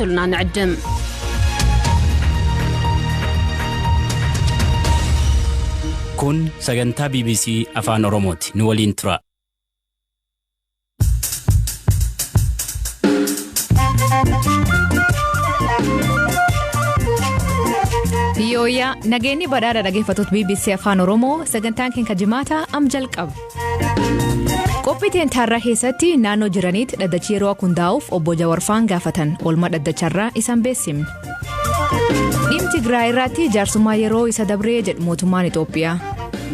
ክትከታተሉና ንዕድም። Kun sagantaa BBC Afaan Oromooti. Nu waliin tura. Biyyoowwan nageenyi badhaadha dhaggeeffattoota BBC Afaan Oromoo sagantaan keenya jimaata am jalqaba. Qophii teentaarraa keessatti naannoo jiranitti dhaddachi yeroo hundaa'uuf obbo Jawarfaan gaafatan oolmaa dhaddacharraa isaan beeksifne. Dhimmi Tigraay irratti jaarsummaa yeroo isa dabree jedhu mootummaan Itoophiyaa.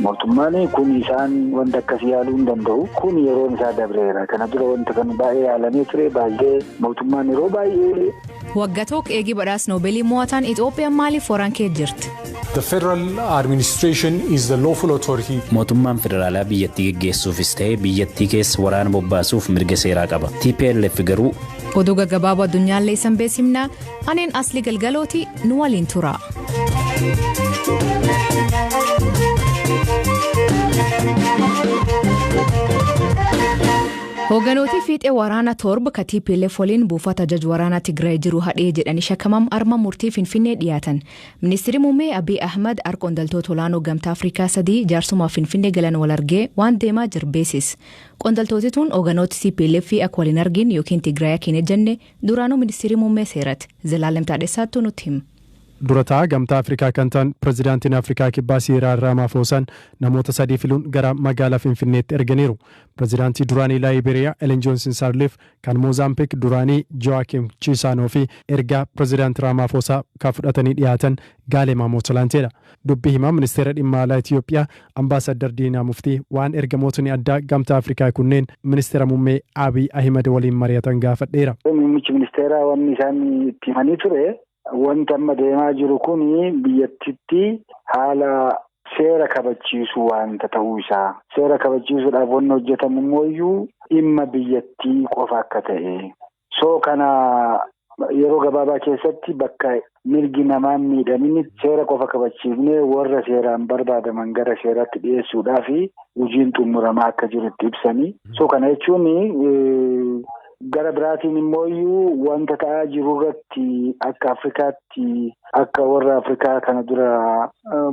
Mootummaan kun isaan wanta akkasii yaaluu hin danda'u. Kun yeroon isaa dabreera. Kana dura wanta kan baay'ee yaalamee ture baay'ee mootummaan yeroo baay'ee. Waggaa tokko eegii badhaasa Noobeelii mo'atan Itoophiyaan maaliif waraan kee jirti? The federal administration is the lawful authority. Mootummaan federaalaa biyyattii geggeessuufis ta'ee biyyattii keessa waraana bobbaasuuf mirga seeraa qaba. TPLF garuu. Oduu gaggabaaboo addunyaallee isan beeksifna. Aneen asli galgalooti nu waliin tura. Hoogganooti fiixee waraana torba ka TPLF waliin buufata ajaj waraanaa Tigraay jiru hadhee jedhanii shakkamam arma murtii Finfinnee dhiyaatan. Ministeerri muummee Abiy Ahmad qondaaltota olaanoo gamtaa Afrikaa sadii jaarsumaaf Finfinnee galan wal argee waan deemaa jiru beeksise. Qondaaltoti tun hoogganooti TPLF akka waliin argin yookiin Tigraay akka hin ejjenne duraanuu ministeerri muummee seeratti. Zalaalem Taadhessaattu nutti hima. Durataa gamtaa Afrikaa kan ta'an pirezidaantiin Afrikaa Kibbaa Siiriil Raamaafoosaan namoota sadii filuun gara magaalaa Finfinneetti erganiiru. Pirezidaantii duraanii Laayibeeriyaa Elen Joonsin Saarleef, kan Moozaambiik duraanii Jo'aakim Chiisaanoo fi ergaa pirezidaantii Raamaafoosaa kan fudhatanii dhiyaatan Gaalemaa Mootolaanteedha. Dubbii himaa ministeera dhimma alaa Itoophiyaa Ambaasaddar Diinaa Muftii waan ergamootni addaa gamtaa Afrikaa kunneen ministeera muummee Abiy Ahimad waliin mari'atan gaafadheera. Muummichi ministeeraa wanni isaan itti himanii ture. Wanti amma deemaa jiru kun biyyattitti haala seera kabachiisuu waanta ta'uu isaa. Seera kabachiisuudhaaf wanni hojjetamu immoo dhimma biyyattii qofa akka ta'e. Soo kana yeroo gabaabaa keessatti bakka mirgi namaa miidhamini seera qofa kabachiifnee warra seeraan barbaadaman gara seeraatti dhiyeessuudhaaf hojiin xumuramaa akka jirutti ibsanii. Soo kana jechuun. Gara biraatiin immoo wanta ta'aa jiru irratti akka Afrikaatti akka warra Afrikaa kana dura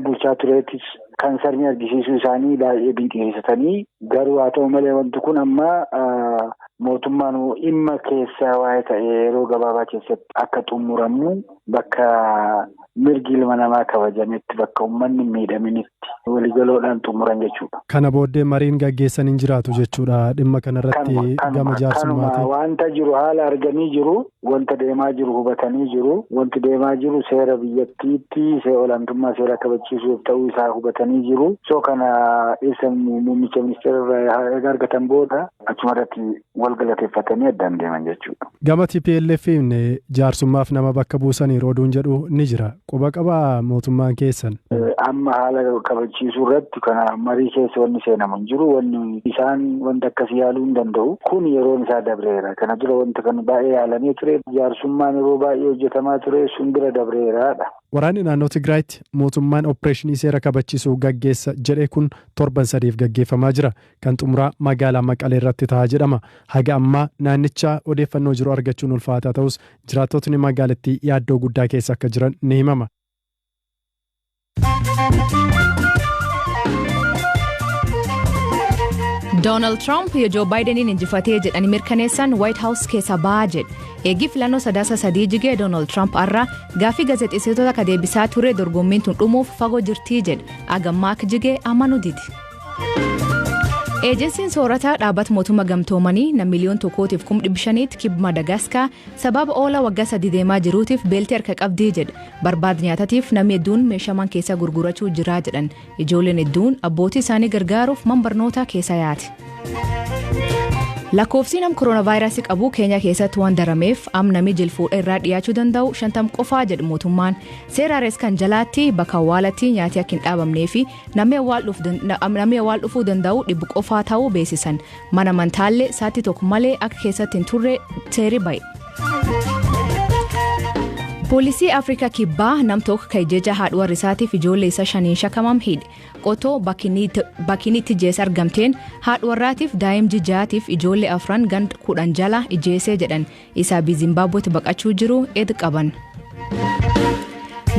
bulchaa tureettis kan sarmii argisiisuu isaanii baay'ee dinqisiifatanii garuu haa ta'u malee wanti kun amma mootummaan dhimma keessaa waa'ee ta'e yeroo gabaabaa keessatti akka xumuramu bakka mirgi ilma namaa kabajametti bakka uummanni miidhaminitti waligaloodhaan xumuran jechuudha. Kana booddee mariin gaggeessan hin jiraatu jechuudha dhimma kanarratti gama jaarsummaatiin. Wanta jiru haala arganii jiru, wanta deemaa jiru hubatanii jiru, wanti deemaa jiru seera biyyattiitti olaantummaa seera kabachiisuuf ta'uu isaa hubatanii jiru. Soo kana ibsa muummicha ministeera irraa argatan booda achuma irratti wal galateeffatanii addaan deeman jechuudha. Gama TPLF'n jaarsummaaf nama bakka buusaniiru oduun jedhu ni jira. Quba qabaa mootummaan keessan. Amma haala kabachiisuu irratti kana marii keessa wanni seenamu hin jiru. Wanni isaan wanta akkasii yaaluu hin danda'u. Kun yeroon isaa dabreera. Kana dura wanta kan baay'ee yaalamee ture. Jaarsummaan yeroo baay'ee hojjetamaa ture sun bira dabreeraadha. Waraanni naannoo Tigraayitti mootummaan opereeshinii seera kabachiisuu gaggeessa jedhee kun torban sadiif gaggeeffamaa jira. Kan xumuraa magaalaa Maqalee irratti ta'aa jedhama. Haga ammaa naannichaa odeeffannoo jiru argachuun ulfaataa ta'us jiraattotni magaalattii yaaddoo guddaa keessa akka jiran ni himama. Doonaald Tiraamp yoo Joo Baayideniin injifatee jedhanii mirkaneessan Waayit Haawus keessa ba'aa jedhe. Eegii filannoo 3-3 jigee Doonaald Tiraamp har'a gaaffii gaazexeessitoota akka deebisaa ture dorgommiin tun dhumuuf fagoo jirtii jedhe. Agammaa akka jigee amanuu dide. Eejensiin soorataa dhaabbata mootummaa gamtoomanii nam 1,500,000 kibba Madagaaskaa sababa oola waggaa 3 deemaa jiruutiif beeltii harka qabdii jedhe. Barbaada nyaatatiif namni hedduun meeshaa keessa gurgurachuu jiraa jedhan. Ijoolleen hedduun abbootii isaanii gargaaruuf man barnootaa keessa yaate. Lakkoofsi nam kooronaavaayirasii qabu Keeniyaa keessatti waan darameef am namni jilfuudha irraa dhiyaachuu danda'u 50 qofaa jedhu mootummaan. Seera haares kan jalaatti bakka awwaalatti nyaati akka hin dhaabamnee fi namni awwaal dhufuu danda'u dhibbu qofaa ta'uu beeksisan. Mana amantaallee sa'aatii tokko malee akka keessatti hin turre seerri ba'e. Poolisii Afrikaa Kibbaa nam tokko kan ijjeecha haadha warra isaatiif ijoollee isaa shaniin shakkamam hidhe. Qotoo bakki inni itti ijjeese argamteen haadha warraatiif daa'im jijaatiif ijoollee afran ganda 10 jala ijjeesee jedhan. Isaa bi Zimbabweetti baqachuu jiru ed qaban.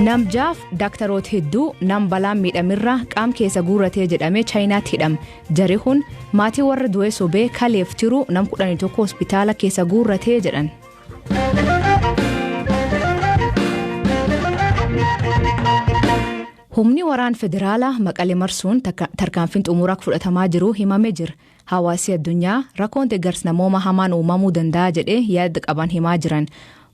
Nam jaaf daaktaroota hedduu nam balaan miidhamirraa qaam keessa guurratee jedhamee Chaayinaatti hidhame. Jari kun maatii warra du'ee sobee kaleef tiru nam 11 hospitaala keessa guurratee jedhan. Humni waraan federaalaa Maqalee marsuun tarkaanfiin xumuraa fudhatamaa jiru himamee jira. Hawaasi addunyaa rakkoon deeggarsa namooma hamaan uumamuu danda'a jedhee yaada qaban himaa jiran.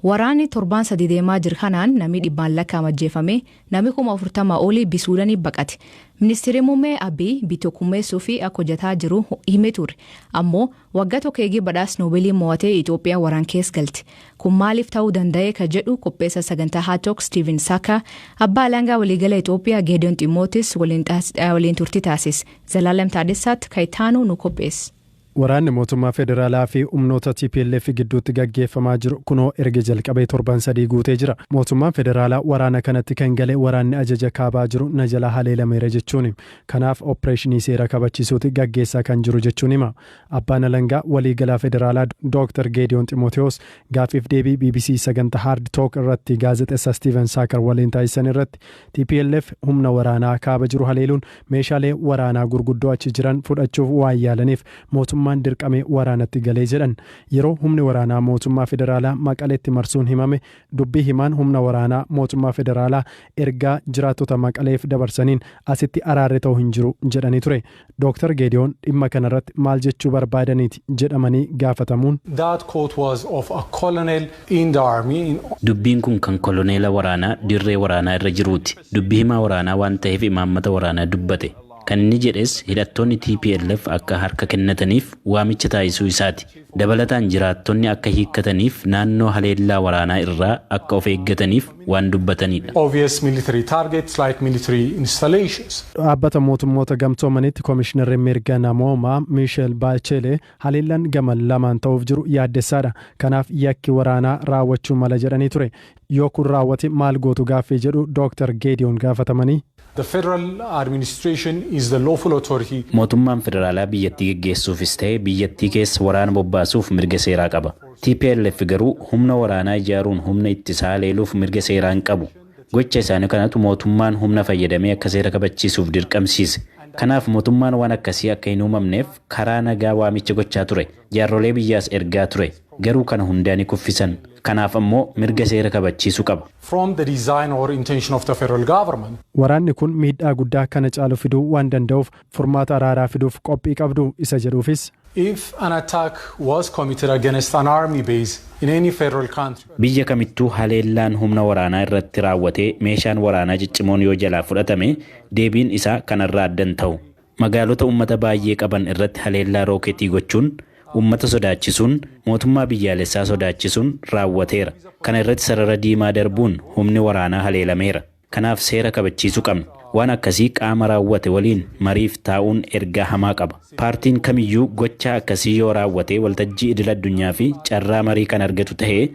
Waraanni torbaan 3 deemaa jiru kanaan namni dhibbaan lakkaa'ama ajjeefame, namni 40,000 olii bisuudhanii baqate. Ministeerri muummee Abiy bitokkummeessuu fi akka hojjetaa jiru himee ture. Ammoo waggaa tokko eegee badhaasa Noobeelii mo'atee Itoophiyaa waraan keessa galte. Kun maaliif ta'uu danda'e ka jedhu qopheessa sagantaa HardTalk Steven Saka abbaa alangaa waliigala Itoophiyaa Geediyoon Ximootis waliin turtii taasise. Zalaalam Taadessaatti Kayitaanuu nu qopheesse. Waraanni mootummaa federaalaa fi humnoota TPLF gidduutti gaggeeffamaa jiru kunoo erga jalqabee torban 3 guutee jira. Mootummaan federaalaa waraana kanatti kan gale waraanni ajaja kaabaa jiru na jala haleelameera jechuuni. Kanaaf opereeshinii seera kabachiisuuti gaggeessaa kan jiru jechuun hima. Abbaan alangaa waliigalaa federaalaa Dr. Geediyoon Ximootewoos gaaffiif deebii BBC sagantaa Hard Talk irratti gaazexeessaa Steven Saakar waliin taasisan irratti TPLF humna waraanaa kaaba jiru haleeluun meeshaalee waraanaa gurguddoo achi jiran fudhachuuf waan yaalaniif mootummaan dirqamee waraanatti galee jedhan. Yeroo humni waraanaa mootummaa federaalaa Maqaleetti marsuun himame dubbii himaan humna waraanaa mootummaa federaalaa ergaa jiraattota Maqaleef dabarsaniin asitti araarri ta'u hin jiru jedhanii ture. Dr. Geediyoon dhimma kanarratti maal jechuu barbaadaniiti jedhamanii gaafatamuun. That quote was of a colonel in the army. Dubbiin kun kan koloneela waraanaa dirree waraanaa irra jiruuti. Dubbii himaa waraanaa waan ta'eef imaammata waraanaa dubbate. Kan inni jedhes hidhattoonni TPLF akka harka kennataniif waamicha taasisuu isaati. Dabalataan jiraattonni akka hiikkataniif naannoo haleellaa waraanaa irraa akka of eeggataniif waan dubbatanidha. Obvious military targets like military installations. Dhaabbata mootummoota gamtoomanitti koomishinarri mirga namoomaa Miisheel Baachelee haleellaan gama lamaan ta'uuf jiru yaaddessaadha. Kanaaf yakki waraanaa raawwachuu mala jedhanii ture. Yoo kun raawwate maal gootu gaaffii jedhu Dr. Geediyoon gaafatamanii. The federal administration is the lawful authority. Mootummaan federaalaa biyyattii geggeessuufis ta'e biyyattii keessa waraana bobbaasuuf mirga seeraa qaba. TPLF garuu humna waraanaa ijaaruun humna ittisaa haleeluuf mirga seeraa hin qabu. Gocha isaanii kanatu mootummaan humna fayyadamee akka seera kabachiisuuf dirqamsiise. Kanaaf mootummaan waan akkasii akka hin uumamneef karaa nagaa waamicha gochaa ture. Jaarrolee biyyaas ergaa ture. Garuu kana hundaa ni kuffisan. Kanaaf ammoo mirga seera kabachiisuu qaba. From the design or intention of the federal government. Waraanni kun miidhaa guddaa kana caalu fiduu waan danda'uuf furmaata araaraa fiduuf qophii qabdu isa jedhuufis. If an attack was committed against an army base in any federal country. Biyya kamittuu haleellaan humna waraanaa irratti raawwatee meeshaan waraanaa ciccimoon yoo jalaa fudhatame deebiin isaa kanarraa addan ta'u. Magaalota uummata baay'ee qaban irratti haleellaa rooketii gochuun uummata sodaachisuun mootummaa biyyaalessaa sodaachisuun raawwateera. Kana irratti sarara diimaa darbuun humni waraanaa haleelameera. Kanaaf seera kabachiisuu qabna. Waan akkasii qaama raawwate waliin mariif taa'uun ergaa hamaa qaba. Paartiin kamiyyuu gocha akkasii yoo raawwate waltajjii idil addunyaa fi carraa marii kan argatu ta'ee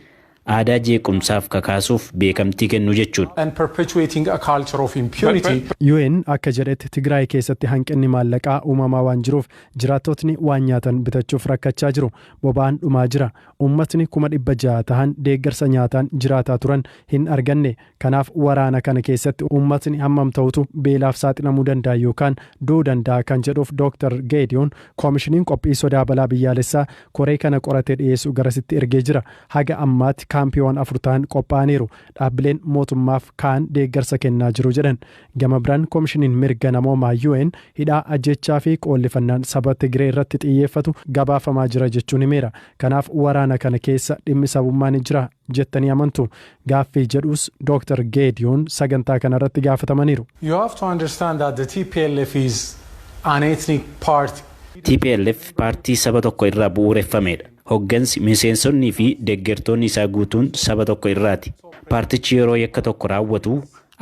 aadaa jeequmsaaf kakaasuuf beekamtii kennuu jechuudha. And perpetuating a culture of impunity. UN akka jedhetti Tigraay keessatti hanqinni maallaqaa uumamaa waan jiruuf jiraattotni waan nyaatan bitachuuf rakkachaa jiru. Boba'aan dhumaa jira. Uummatni 600,000 tahan deeggarsa nyaataan jiraataa turan hin arganne. Kanaaf waraana kana keessatti uummatni hammam ta'utu beelaaf saaxilamuu danda'a yookaan du'uu danda'a kan jedhuuf Dr. Geediyoon koomishiniin qophii sodaa balaa biyyaalessaa koree kana qoratee dhiyeessu garasitti ergee jira. Haga ammaatti kaampiiwwan 4 ta'an qophaa'aniiru. Dhaabbileen mootummaaf kaan deeggarsa kennaa jiru jedhan. Gama biraan koomishiniin mirga namoomaa UN hidhaa ajjechaa fi qoollifannaan saba Tigree irratti xiyyeeffatu gabaafamaa jira jechuun himeera. Kanaaf waraana kana keessa dhimmi sabummaa ni jira jettanii amantu. Gaaffii jedhus Dr. Geediyoon sagantaa kanarratti gaafatamaniiru. You have to understand that the TPLF is an ethnic party. TPLF paartii saba tokko irraa bu'uureffamedha. Hoggansi miseensonnii fi deeggartoonni isaa guutuun saba tokko irraati. Paartichi yeroo yakka tokko raawwatu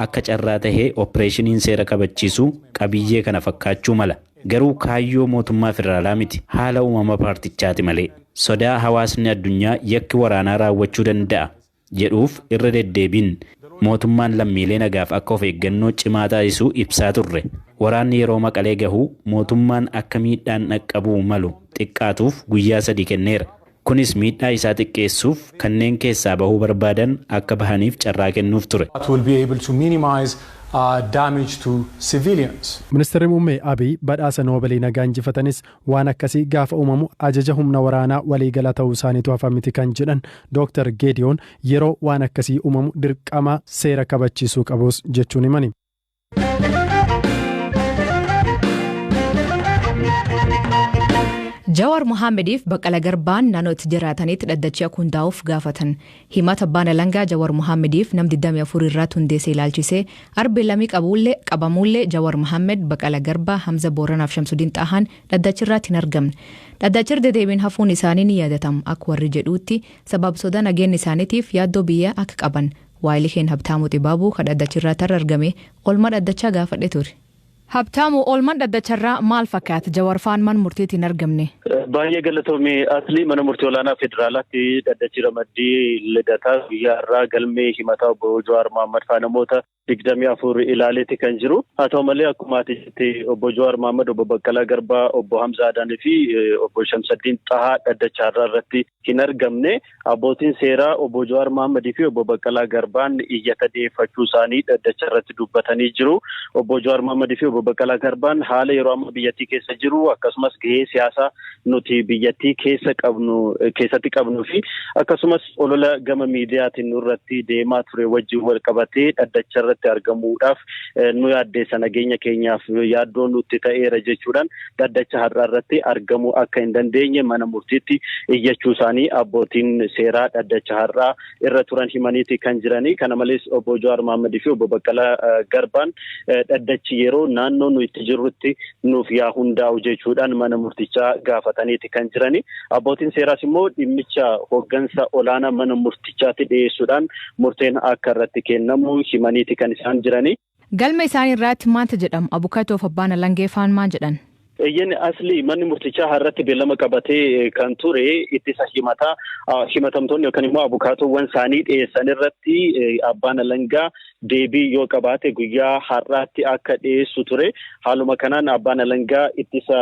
akka carraa tahee opereeshiniin seera kabachiisu qabiyyee kana fakkaachuu mala. Garuu kaayyoo mootummaa federaalaa miti. Haala uumama paartichaati malee. Sodaa hawaasni addunyaa yakki waraanaa raawwachuu danda'a. Jedhuuf irra deddeebiin mootummaan lammiilee nagaaf akka of eeggannoo cimaa taasisu ibsaa turre. Waraanni yeroo Maqalee gahu mootummaan akka miidhaan dhaqqabuu malu xiqqaatuuf guyyaa 3 kenneera. Kunis miidhaa isaa xiqqeessuuf kanneen keessaa bahuu barbaadan akka bahaniif carraa kennuuf ture. Will be able to minimize damage to civilians. Ministeerri muummee Abiy badhaasa Noobeelii nagaa injifatanis waan akkasii gaafa uumamu ajaja humna waraanaa waliigala ta'uu isaaniitu hafa miti kan jedhan Dr. Geediyoon, yeroo waan akkasii uumamu dirqama seera kabachiisuu qabus jechuun himani. Jawaar Mohaammeediif Baqqala Garbaan naannoo itti jiraatanitti dhaddachi akka hundaa'uuf gaafatan. Himata abbaan alangaa Jawaar Mohaammeediif nam 24 irratti hundeesse ilaalchisee arbi lamii qabamuullee Jawaar Mohaammed, Baqqala Garbaa, Hamza Booranaaf Shamsudiin Xahaan dhaddachi irratti hin argamne. Dhaddachi deddeebiin hafuun isaanii ni yaadatama. Akka warri jedhuutti sabab sodaa nageenya isaaniitiif yaaddoo biyyaa akka qaban. Waayilii Habtaamuu Xibaabuu kan dhaddachi irratti argame oolmaa dhaddachaa gaafadhe ture. Habtaamu, oolmaan dhaddacharraa maal fakkaata? Jawaar faan man murtiitti hin argamne? Baay'ee galatoomii, Aslii. Mana murtii olaanaa federaalaatti dhaddachi ramaddii Lidataa guyyaa irraa galmee himataa obbo Jawaar Mohaammed faa namoota 24 ilaaleeti kan jiru. Haa ta'u malee, akkuma ati jette, obbo Jawaar Mohaammed, obbo Baqqalaa Garbaa, obbo Hamza Adaanii fi obbo Shamsaddiin Xahaa dhaddacha har'aa irratti hin argamne. Abbootiin seeraa obbo Jawaar Mohaammed fi obbo Baqqalaa Garbaan iyyata dhiyeeffachuu isaanii dhaddacha irratti dubbatanii jiru. Obbo Jawaar Mohaammed fi obbo Baqqalaa Garbaan haala yeroo amma biyyattii keessa jiru, akkasumas gahee siyaasaa nuti biyyattii keessa qabnu keessatti qabnuu fi akkasumas olola gama miidiyaatiin nurratti deemaa ture wajjin wal qabatee dhaddacha irratti argamuudhaaf nu yaaddeessa, nageenya keenyaaf yaaddoo nutti ta'eera jechuudhaan dhaddacha har'aa irratti argamuu akka hin dandeenye mana murtiitti iyyachuu isaanii abbootiin seeraa dhaddacha har'aa irra turan himaniiti kan jiranii. Kana malees, obbo Jawaar Mohaammadii fi obbo Baqqalaa Garbaan dhaddachi yeroo naannoo nu itti jirrutti nuuf yaa hundaa'u jechuudhaan mana murtichaa gaafataniiti kan jirani. Abbootiin seeraas immoo dhimmicha hooggansa olaanaa mana murtichaatti dhiyeessuudhaan murteen akka irratti kennamu himaniiti kan isaan jirani. Galma isaanii irratti maanta jedhamu? Abukaatoof abbaan alangee faan maal jedhan? Eeyyen, Asli, manni murtichaa har'atti beellama qabatee kan ture ittisa himataa himatamtoonni yookaan immoo abukaatoowwan isaanii dhiyeessan irratti abbaan alangaa deebii yoo qabaate guyyaa har'aatti akka dhiyeessu ture. Haaluma kanaan abbaan alangaa ittisa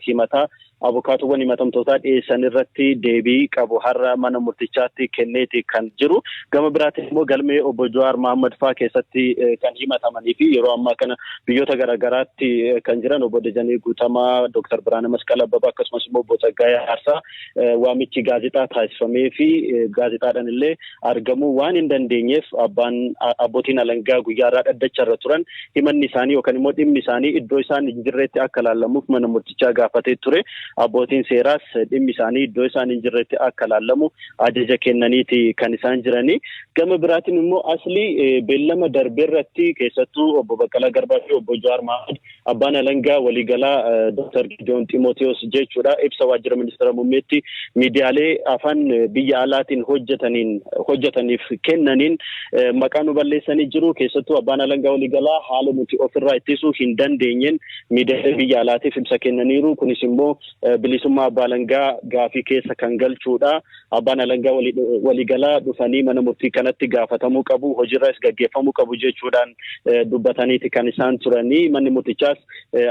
himataa abukaatoowwan himatamtootaa dhiyeessan irratti deebii qabu har'a mana murtichaatti kenneeti kan jiru. Gama biraatiin immoo galmee obbo Jawaar Mohaammed faa keessatti kan himatamanii fi yeroo ammaa kana biyyoota garaagaraatti kan jiran obbo Dajanee Guutamaa, Dooktar Biraana Masqal Abbabaa, akkasumas immoo obbo Tsaggaayee Aarsaa waamichi gaazexaa taasifamee fi gaazexaadhaan illee argamuu waan hin dandeenyeef, abbaan abbootiin alangaa guyyaa irraa dhaddacha irra turan himanni isaanii yookaan immoo dhimmi isaanii iddoo isaan hin jirretti akka laallamuuf mana murtichaa gaafatee ture. Abbootiin seeraas dhimmi isaanii iddoo isaan hin jirretti akka laallamu ajaja kennaniiti kan isaan jiranii. Gama biraatiin immoo, Asli, beellama darbeerratti keessattuu obbo Baqqalaa Garbaa fi obbo Jawaar Mohaammed abbaan alangaa waliigalaa Dr. Gideon Ximootiyoos jechuudha ibsa waajjira ministeera muummeetti miidiyaalee afaan biyya alaatiin hojjetaniin hojjetaniif kennaniin maqaa nu balleessanii jiru, keessattuu abbaan alangaa waliigalaa haala nuti ofirraa ittisuu hin dandeenyeen miidiyaalee biyya alaatiif ibsa kennaniiru, kunis immoo bilisummaa abbaa alangaa gaafii keessa kan galchuudha. Abbaan alangaa waliigalaa dhufanii mana murtii kanatti gaafatamuu qabu, hojiirras gaggeeffamuu qabu jechuudhaan dubbataniiti kan isaan turanii. Manni murtichaas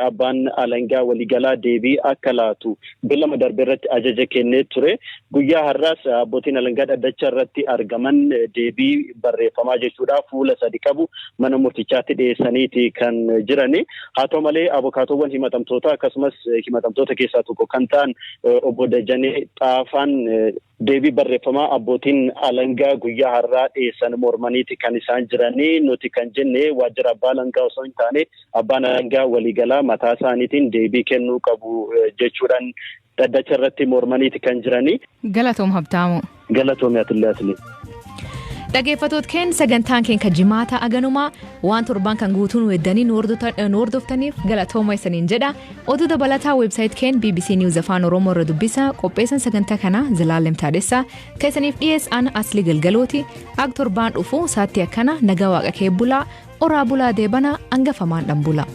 abbaan alangaa waliigalaa deebii akka laatu beellama darbe irratti ajaja kennee ture. Guyyaa har'aas abbootiin alangaa dhaddacha irratti argaman deebii barreeffamaa jechuudha fuula 3 qabu mana murtichaatti dhiyeessaniiti kan jirani. Haa ta'u malee, abukaatoowwan himatamtoota akkasumas himatamtoota keessaa tokko kan ta'an obbo Dajanee Xaafaan deebii barreeffamaa abbootiin alangaa guyyaa har'aa dhiyeessan mormaniiti kan isaan jiranii. Nuti kan jenne waajjira abbaa alangaa osoo hin taane abbaan alangaa waliigalaa mataa isaaniitiin deebii kennuu qabu jechuudhaan dhaddacha irratti mormaniiti kan jiranii. Galatoom, Habtaamu. Galatoom atillee, Asli. Dhaggeeffattoota keenya, sagantaan keenya jimaata aganumaa waan torban kan guutuu nu eddanii nu hordoftaniif galatooma isaniin jedha. Oduu dabalataa website keenya BBC News Afaan Oromoo irra dubbisa. Qopheessan sagantaa kanaa Zalaalem Taadessaa, keessaniif dhiyeessaan Asli Galgalooti. Ag torbaan dhufu saatti akkana nagaa waaqa kee bulaa, oraa bulaa, deebanaa hangafamaan dhan bula.